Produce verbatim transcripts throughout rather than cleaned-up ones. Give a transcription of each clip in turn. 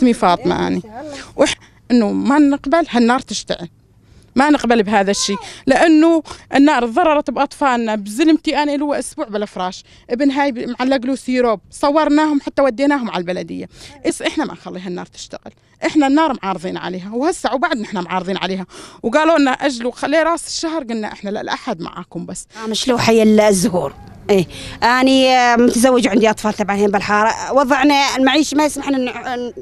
اسمي فاطمة أنا. وإح-، إنه ما نقبل هالنار تشتعل. ما نقبل بهذا الشيء، لأنه النار ضررت بأطفالنا، بزلمتي أنا له أسبوع بلا فراش، ابن هاي ب-، معلق له سيروب، صورناهم حتى وديناهم على البلدية. إس إحنا ما نخلي هالنار تشتغل، إحنا النار معارضين عليها، وهسه وبعد نحن معارضين عليها. وقالوا لنا: "أجلوا، خلي راس الشهر." قلنا إحنا: "لا، الأحد معاكم بس." آه، مش لو حي الزهور. إيه. أني، آه، متزوج وعندي أطفال تبعين بالحارة. وضعنا المعيشي ما يسمح لنا ن-، ن-،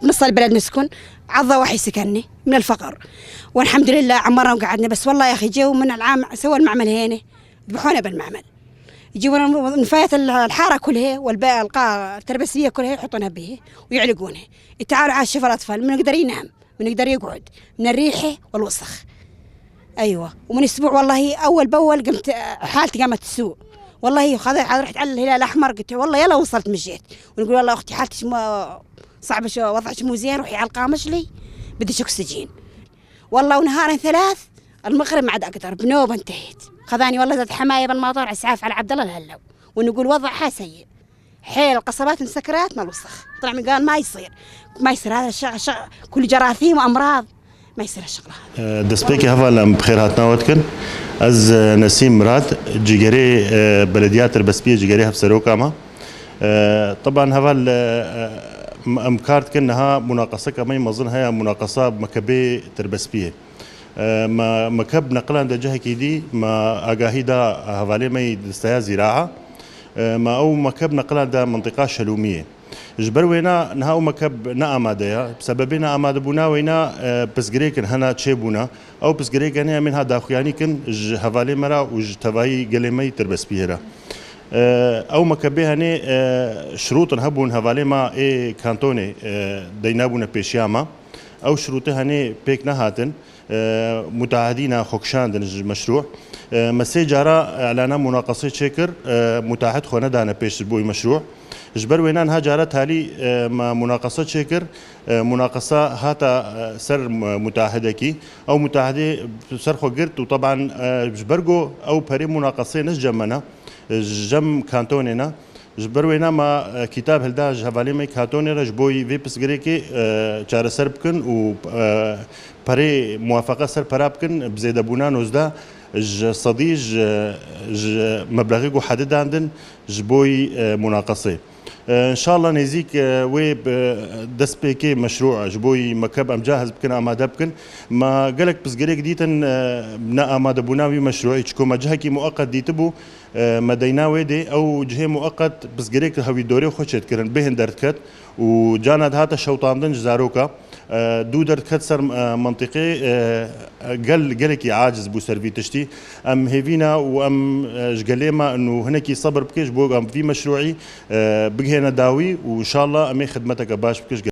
بنص البلد نسكن. عضة واحد سكنني من الفقر. والحمد لله عمرنا وقعدنا. بس والله يا أخي، جو من العام سوى المعمل هنا. ذبحونا بالمعمل. يجيبونا نفاية ال-، الحارة كلها والب-، القا-، التربسية كلها يحطونها به ويعلقونها. تعالوا على شوف الأطفال، من يقدر ينام، من يقدر يقعد، من الريحة والوسخ. أيوة. ومن أسبوع والله أول بأول قمت، حالتي قامت تسوء. والله خذ-، رحت على الهلال الأحمر، قلت: "والله يلا وصلت مشيت." ونقول: "والله أختي حالتي مو-، صعبة، شو وضعك مو زين، روحي على القامشلي، بدك أكسجين." والله ونهارين ثلاث، المغرب ما عاد أقدر، بنوبة انتهيت. خذاني والله زاد حماية بالمطار، إسعاف على عبد الله الهلو، ونقول وضعها سيء. حيل القصبات مسكرات مال وسخ. طلع من قال: "ما يصير، ما يصير هذا الشغ-، شغ-، كل جراثيم وأمراض، ما يصير هالشغلة هذا." دەستپێکی هەڤال، ئەم بخێرهاتناوە دکن. ئەز نەسیم مراد، جیگەرێ بەلەدیا تربەسپیە، جیگەرێ هەفسەرۆکامە. طبعا هەڤال، ئەم کار دکن، نها مناقصە کە مەی مەزن هەیە، مناقصە مەکەبێ تربەسپیە. ما مەکەب نەقلان دە جەهەکی دی، ما ئاگاهی دا هەڤالێ مەی دەستەیە زیراعە. ما ئەو مەکەب نەقلان دە منطقە شەلومیە. Ji ber wêna niha ew mekeb ne amade ye. Sebebê ne amade bûna wêna, e, pirsgirêkin hene çêbûne. Ew pirsgirêk hene em ê niha daxuyanî kin ji hevalê me re û ji tevayî gelê me yî Tirbespiyê re. E, ew mekebê henê, e, şirûtin hebûn hevalê me ê kantonê, e, deynabûne pêşiya me. Ew şirûtê henê pêk nehatin. E, mutahedîna xwe kişandin ji meşrû. E, me sê cara îlana munaqesê çêkir, e, mutahed xwe nedane pêş ji bo wî meşrû. Ji ber wêna niha cara talî, e, me munaqese çêkir, e, munaqesa hata, e, ser mu-, mutahedekî. Ew mutahedê ser xwe girt û teban, e, ji ber ku ew perê munaqesê ne ji cem me ne, e, ji cem kantonê ne. Ji ber wêna me, e, kîtab hilda ji hevalê me kantonê re ji bo vê pirsgirêkê, e, çareser bikin û, e, perê muwafeqe ser pera bikin, bi zêdebûna nozdeh ji sedî ji, ji meblexê ku hedi dandin ji bo, e, munaqesê. E, înşallah nêzîk, e, wê bi destpêkê meşrû ji bo mekeb em cahiz bikin, amade bikin. Me gelek pirsgirêk dîtin, e, ne amadebûna wî meşrûî, çiko me cihekî mueqet dîtibû. E, me deyna wê dê, ew cihê mueqet pirsgirêk hewî dorê xwe çêdikirin, bêhn derdiket û cana dihate şewtandin ji zaroka. E, dû derdiket ser, e, mentiqê, e, gel, gelekî aciz bû ser vî tiştî. Em hêvîna û em, e, ji gelê me û hinekî sebir bike ji bo em vî meşrûî, e, bigihêne dawî û înşallah em ê xidmeteke baş bike ji